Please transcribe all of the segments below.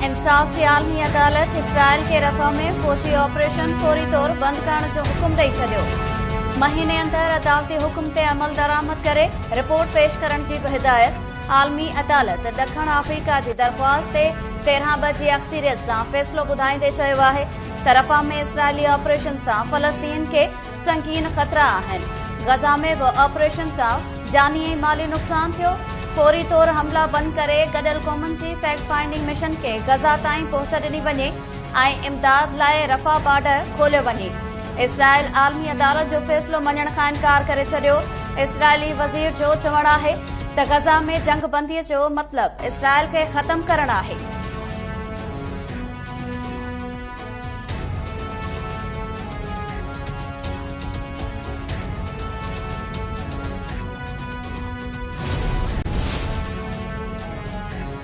انصاف جي عالمي عدالت اسرائيل کي رفح ۾ فوجي آپريشن فوري طور بند ڪرڻ جو حڪم ڏئي ڇڏيو. مهيني اندر عدالتي حڪم تي عملدرآمد ڪري رپورٽ پيش ڪرڻ جي به هدايت. عالمي عدالت ڏکڻ آفريڪا جي درخواست تي 13 ٻه جي اڪثريت سان فيصلو ٻڌائيندي چيو آهي ته رفح ۾ اسرائيلي آپريشن سان فلسطين کي سنگين خطرا آهن، غزه ۾ به آپريشن سان جاني ۽ مالي نقصان ٿيو، فوري طور حملا بند ڪري گڏيل قومن جي فيڪٽ فائنڊنگ مشن کي غزه تائين پهچ ڏني وڃي ۽ امداد لاء رفح بارڊر کوليو وڃي. اسرائيل عالمي عدالت جو فيصلو مڃڻ کان انڪار ڪري ڇڏيو، اسرائيلي وزير جو چوڻ آهي ته غزه ۾ جنگ بندي جو مطلب اسرائيل کي ختم ڪرڻ آهي.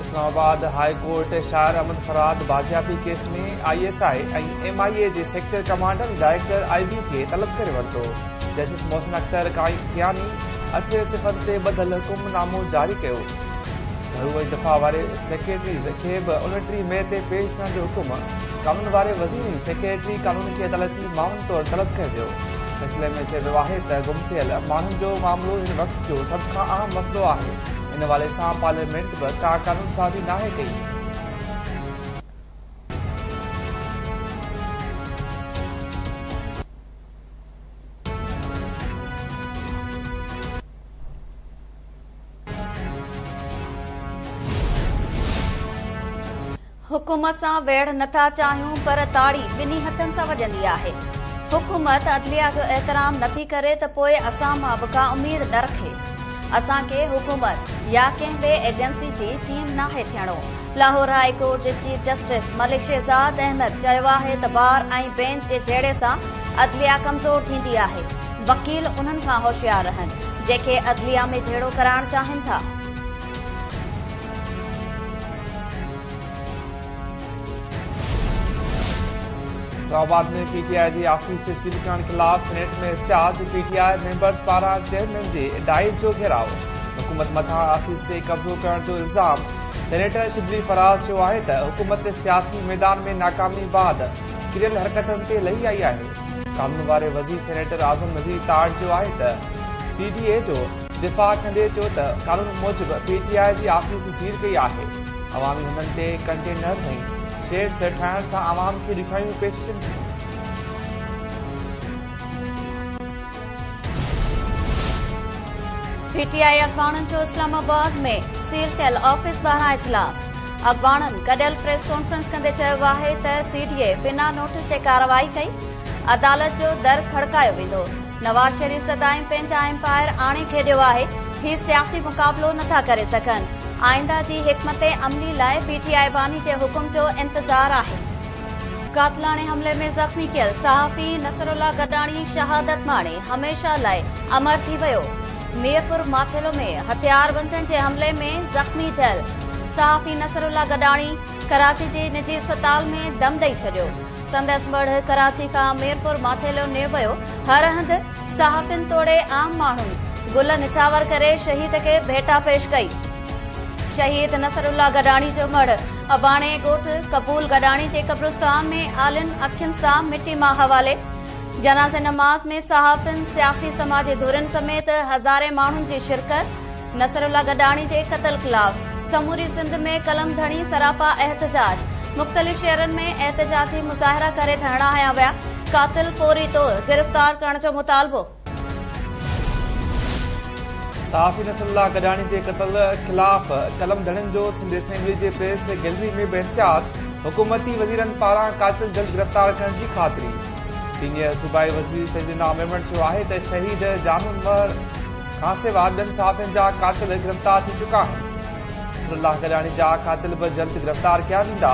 Islamabad high court Shahir Ahmed Farhad بازيابي case ۾ I S I ۽ M I A جي sector commander ۽ director I B کي طلب ڪري ورتو. جسٽس محسن اختر ڪياني اٺ صفحن تي ٻڌل حڪم نامو جاري ڪيو. گهرو ۽ دفاع واري سيڪريٽريز کي به 29 مئي تي پيش ٿيڻ جو حڪم، قانون واري وزير ۽ سيڪريٽري قانون کي عدالتي معاون طور طلب ڪيو ويو. فيصلي ۾ چيو ويو آهي ته گم ٿيل ماڻهن جو معاملو هن وقت جو سڀ کان اهم مسئلو آهي، ان حوالي سان پارليامينٽ به ڪا قانونسازي ناهي ڪئي. حڪومت سان ويڙهه نٿا چاهيون پر تاڙي ٻنهي هٿن سان وڄندي آهي، حڪومت عدليه جو احترام نٿي ڪري ته پوء اسان مان به ڪا اميد نه رکي، اسان کي حڪومت يا ڪنهن ٻي ايجنسي جي ٽيم ناهي ٿيڻو. لاهور هاء ڪورٽ جي چيف جسٽس ملڪ شهزاد احمد چيو آهي ته بار ۽ بينچ جي جهيڙي سان عدليه ڪمزور ٿيندي آهي، وڪيل انهن کان هوشيار رهن، جيڪي عدليه ۾ جهيڙو ڪرائڻ چاهين ٿا. اسلام آباد ۾ پي ٽي آء جي آفيس جي سيل ڪرڻ خلاف سينيٽ ۾ احتجاج، پي ٽي I members پاران چيئرمين جي ڊائس جو گهيراء، حڪومت مٿان آفيس تي قبضو ڪرڻ جو الزام، سينيٽر شبلي فراز چيو آهي ته حڪومت سياسي ميدان ۾ ناڪامي بعد ڪريل حرڪتن تي لهي آئي آهي. قانون واري وزير سينيٽر اعظم نذير تارڙ چيو آهي ته سي ڊي اي جو دفاع ڪندي چيو ته قانون موجب پي ٽي آء جي آفيس سيل ڪئي آهي، عوامي هنڌن تي ڪنٽينرز ۽ شيڊز ٺاهڻ سان عوام کي ڏکيائيون پيش اچن ٿيون. پي ٽي آء اڳواڻن جو اسلام آباد ۾ سيل ٿيل آفيس ٻاهران اجلاس، اڳواڻن گڏيل پريس ڪانفرنس ڪندي چيو آهي ته سي ڊي اي بنا نوٽيس جي ڪارروائي ڪئي، عدالت جو در کڙڪايو ويندو، نواز شريف سدائين پنهنجا امپائر آڻي کيڏيو آهي، هي سياسي مقابلو نٿا ڪري سگهن، آئنده جي حڪمت عملي لاء پي ٽي آء باني جي حڪم جو انتظار آهي. قاتلاڻي حملي ۾ زخمي ڪيل صحافي نصرالله گڏاڻي شهادت ماڻي هميشه لاء امر ٿي ويو. ميرپور ماٿيلو ۾ هٿياربندن جي حملي ۾ زخمي ٿيل صحافي نصرالله گڏاڻي ڪراچي جي نجي اسپتال ۾ دم ڏئي ڇڏيو. سندس مڙهه ڪراچي کان ميرپور ماٿيلو نيو ويو. هر هنڌ صحافين توڙي عام ماڻهن گل نڇاور ڪري شهيد کي ڀيٽا پيش ڪئي. شهيد نصرالله گڏاڻي جو مڙهه اباڻي ڳوٺ قبول گڏاڻي جي قبرستان ۾ آلين اکين سان مٽي ماء حوالي. جنازي نماز ۾ صحافين، سياسي سماجي ڌرين سميت هزارين ماڻهن جي شرڪت، نصرالله گڏاڻي جي قتل خلاف سموري سنڌ ۾ قلم ڌڻي سراپا احتجاج، مختلف شهرن ۾ احتجاجي مظاهرا ڪري ڌرڻا هنيا ويا، قاتل فوري طور گرفتار ڪرڻ جو مطالبو. صحافي نصرالله گڏاڻي جي قتل خلاف قلم ڌڻين جو سنڌ اسيمبلي جي پريس گيلري ۾ به احتجاج، حڪومتي وزيرن پاران قاتل جلد گرفتار ڪرڻ جي خاطري. سينيئر صوبائي وزير شرجيل ميمڻ چيو آهي ته شهيد جان عمر کانسواء ٻين صحافين جا قاتل گرفتار ٿي چڪا آهن، نصرالله گڏاڻي جا قاتل به جلد گرفتار ڪيا ويندا،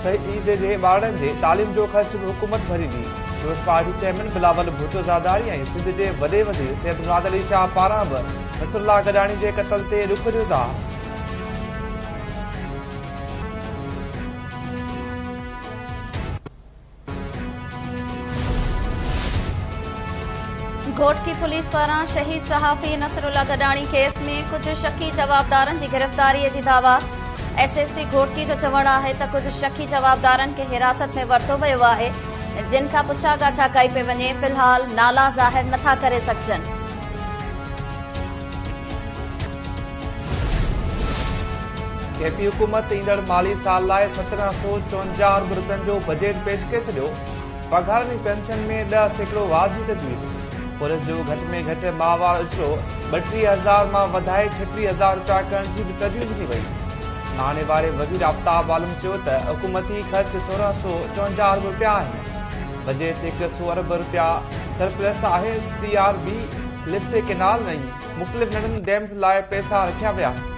شهيد جي ٻارڙن جي تعليم جو خرچ به حڪومت ڀريندي. Peoples party chairman Bilawal Bhutto Zardari ۽ Sindh جي وڏي وزير سيد مراد علي شاهه پاران به نصرالله گڏاڻي جي قتل تي ڏک جو اظهار. گهوٽڪي پوليس پاران شهيد صحافي نصرالله گڏاڻي ڪيس ۾ ڪجهه شڪي جوابدارن جي گرفتاري جي دعويٰ. ايس ايس پي گهوٽڪي جو چوڻ آهي ته ڪجهه شڪي جوابدارن کي حراست ۾ ورتو ويو آهي، جن کان پڇا ڳاڇا ڪئي پئي وڃي، في الحال نالا ظاهر نٿا ڪري سگهجن. ڪي پي حڪومت ايندڙ مالي سال لاء 1754 ارب رپين جو بجيٽ پيش ڪري ڇڏيو، پگهارن ۽ پينشن ۾ 10% واڌ جي تجويز، پوليس جو گهٽ ۾ گهٽ ماهوار اجرو 32 هزار مان وڌائي 36 هزار رپيا ڪرڻ جي به تجويز ڏني وئي. ناڻي واري وزير آفتاب عالم چيو ته حڪومتي خرچ 1654 ارب رپيا آهن، بجيٽ هڪ سئو ارب رپيا سرپلس آهي، C R B, lift canal ۽ مختلف ننڍن ڊيمز لاء پئسا رکيا ويا آهن.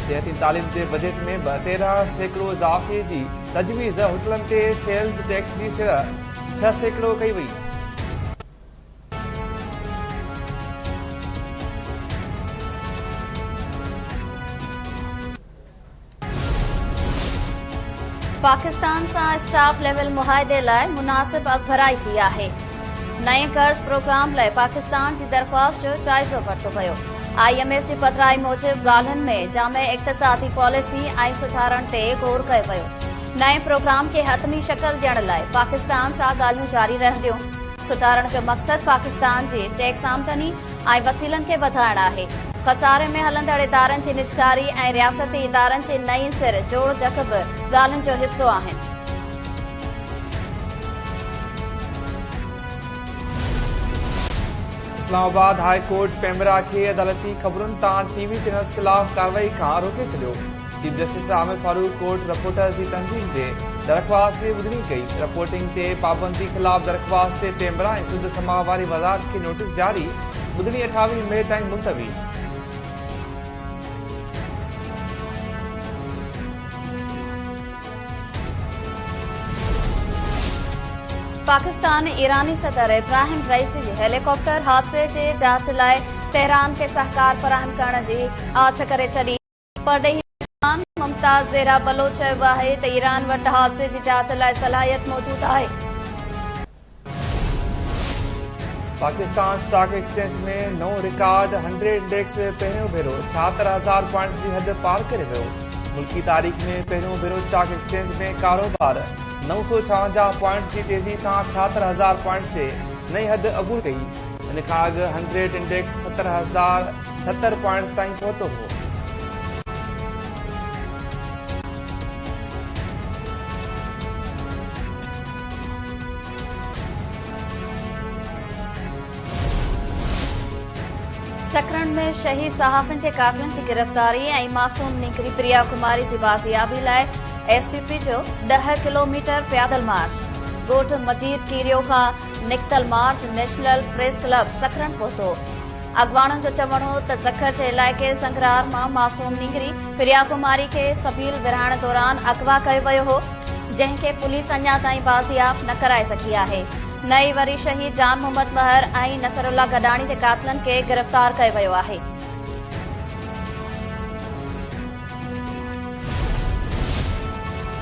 صحت ۽ تعليم جي بجيٽ ۾ به 13% اضافي جي تجويز، هوٽلن تي سيلز ٽيڪس جي شرح 6% ڪئي وئي. پاڪستان سان اسٽاف ليول معاهدي لاء مناسب اڳڀرائي ٿي آهي، نئين قرض پروگرام لاء پاڪستان جي درخواست جو جائزو ورتو ويو، I M F جي پڌرائي موجب ڳالهين ۾ جامع اقتصادي پاليسي ۽ سڌارن تي غور ڪيو ويو، نئين پروگرام کي حتمي شڪل ڏيڻ لاء پاڪستان سان ڳالهيون جاري رهنديون، سڌارن جو مقصد پاڪستان جي ٽيڪس آمدني ۽ وسيلن کي وڌائڻ آهي. خساري ۾ هلندڙ ادارن جي نجڪاري ۽ رياستي ادارن جي نئين سر جوڙجڪ به ڳالهين جو حصو آهن. اسلام آباد هاء ڪورٽ پيمرا کي عدالتي خبرن تان ٽي وي چينلز خلاف ڪارروائي کان روڪي ڇڏيو. Chief justice Aamer Farooq court reporters جي تنظيم جي درخواست تي ٻڌڻي ڪئي. رپورٽنگ تي پابندي خلاف درخواست تي پيمرا ۽ سڌ سماء واري وزارت کي نوٽيس جاري، ٻڌڻي 28 مئي تائين ملتوي. پاڪستان ايراني صدر ابراهيم رئيسي جي هيليڪاپٽر حادثي جي جاچ لاء تهران کي سهڪار فراهم ڪرڻ جي آڇ ڪري ڇڏي. پرڏيهي ترجمان ممتاز زهرا بلوچ چيو آهي ته ايران وٽ حادثي جي جاچ لاء صلاحيت موجود آهي. پاڪستان اسٽاڪ ايڪسچينج ۾ نئون رڪارڊ، هنڊريڊ انڊيڪس پهريون ڀيرو 76 هزار پوائنٽس جي حد پار ڪري ويو، ملڪي تاريخ ۾ پهريون ڀيرو اسٽاڪ ايڪسچينج ۾ ڪاروبار 956 پوائنٽس جي تيزي سان 76 هزار پوائنٽس جي نئين حد عبور ڪئي، ان کان اڳ هنڊريڊ انڊيڪس 70,070 پوائنٽس تائين پهتو هو. سڪرنڊ ۾ شهيد صحافين جي قاتلن جي گرفتاري ۽ معصوم نينگري پريا ڪماري جي بازيابي لاء ايس يو پي جو 10 ڪلوميٽر پيادل مارچ، ڳوٺ مجيد ڪيريو کان نڪتل march national press club Sakrand پهتو. اڳواڻن جو چوڻ هو ته سکر جي علائقي سنگرار مان معصوم نينگري پريا ڪماري کي سبيل ورهائڻ دوران اغوا ڪيو ويو هو، جنهن کي پوليس اڃا تائين بازياب نه ڪرائي سگهي آهي، نه ئي وري شهيد جان محمد مهر ۽ نصر الله گڏاڻي جي قاتلن کي گرفتار ڪيو ويو آهي.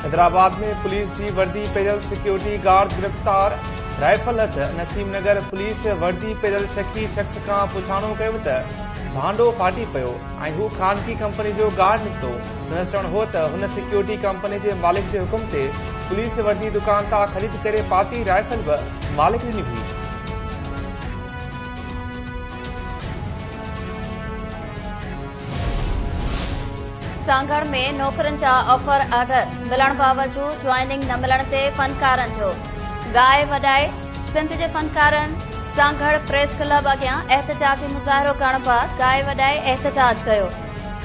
حيدرآباد ۾ پوليس جي وردي پهريل سيڪيورٽي گارڊ گرفتار، رائفل هٿ، نسيم نگر پوليس وردي پهريل شڪي شخص کان پڇاڻو ڪيو ته ڀانڊو ڦاٽي پيو ۽ هو خانگي ڪمپني جو گارڊ نڪتو، سندس چوڻ هو ته هن سيڪيورٽي ڪمپني جي مالڪ جي حڪم تي پوليس وردي دڪان تان خريد ڪري پاتي، رائفل به مالڪ ڏني هئي. سانگهڙ ۾ نوڪرين جا آفر آرڊر ملڻ باوجود جوائننگ نه ملڻ تي فنڪارن جو ڳائي وڄائي سنڌ جي فنڪارن سانگهڙ پريس ڪلب اڳيان احتجاجي مظاهرو ڪرڻ بعد ڳائي وڄائي احتجاج ڪيو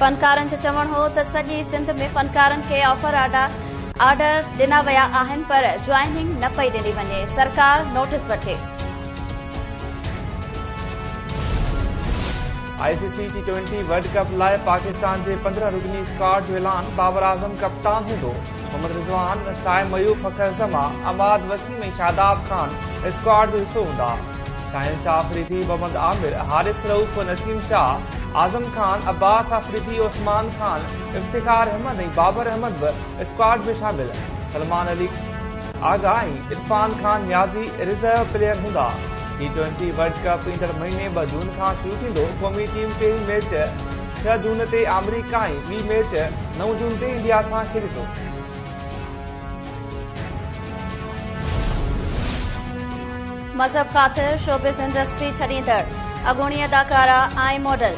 فنڪارن جو چوڻ هو ته سڄي سنڌ ۾ فنڪارن کي آفر آرڊر ڏنا ويا آهن پر جوائننگ نه پئي ڏني وڃي سرڪار نوٽيس وٺي. I C C T twenty world cup لاء پاڪستان جي 15 رڪني اسڪواڊ جو اعلان، بابر اعظم ڪپتان هوندو، محمد رضوان، صائم ايوب، فخر زمان، عماد وسيم ۽ شاداب خان اسڪواڊ جو حصو هوندا، شاهين شاهه آفريدي، محمد عامر، حارث رئوف، نسيم شاهه، اعظم خان، عباس آفريدي، عثمان خان، افتخار احمد ۽ بابر احمد به اسڪواڊ ۾ شامل، سلمان علي آغا ۽ عرفان خان نيازي ريزرو پليئر هوندا. ٽي ٽوئنٽي ورلڊ ڪپ ايندڙ مهيني 2 جون کان شروع ٿيندو، قومي ٽيم پهرين ميچ ڇهه جون تي آمريڪا ۽ ٻي ميچ نو جون تي انڊيا سان کيڏندو. مذهب خاطر شوبز انڊسٽري ڇڏيندڙ اڳوڻي اداڪارا ۽ ماڊل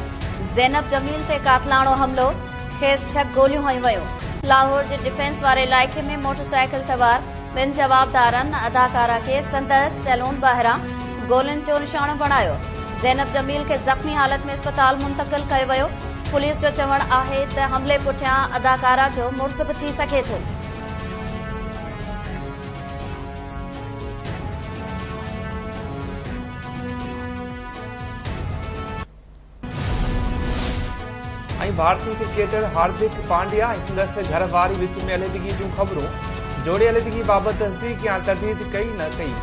زينب جميل تي قاتلاڻو حملو، کيس ڇهه گوليون هنيون ويون. لاهور جي ڊفينس واري علائقي ۾ موٽر سائيڪل سوار ٻن جوابدارن اداڪارا کي سندس سيلون ٻاهران گولين جو نشانو بڻايو. زينب جميل کي زخمي حالت ۾ اسپتال منتقل ڪيو ويو. پوليس جو چوڻ آهي ته حملي پٺيان اداڪارا جو مڙس به ٿي سگهي ٿو. ۽ ڀارتي ڪرڪيٽر هاردڪ پانڊيا ۽ سندس گهر واري وچ ۾ عليحدگي جون خبرون، جوڙي عليحدگي بابت تصديق يا ترديد ڪئي نه ڪئي.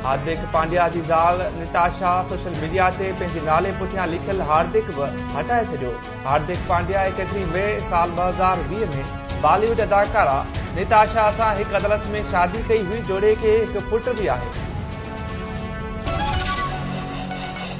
هاردڪ پانڊيا جي زال نتاشا سوشل ميڊيا تي پنهنجي نالي پٺيان لکيل هاردڪ به هٽائي ڇڏيو. هاردڪ پانڊيا 31 مئي سال 2020 ۾ بالي ووڊ اداڪارا نتاشا سان هڪ عدالت ۾ شادي ڪئي هئي، جوڙي کي هڪ پٽ به آهي.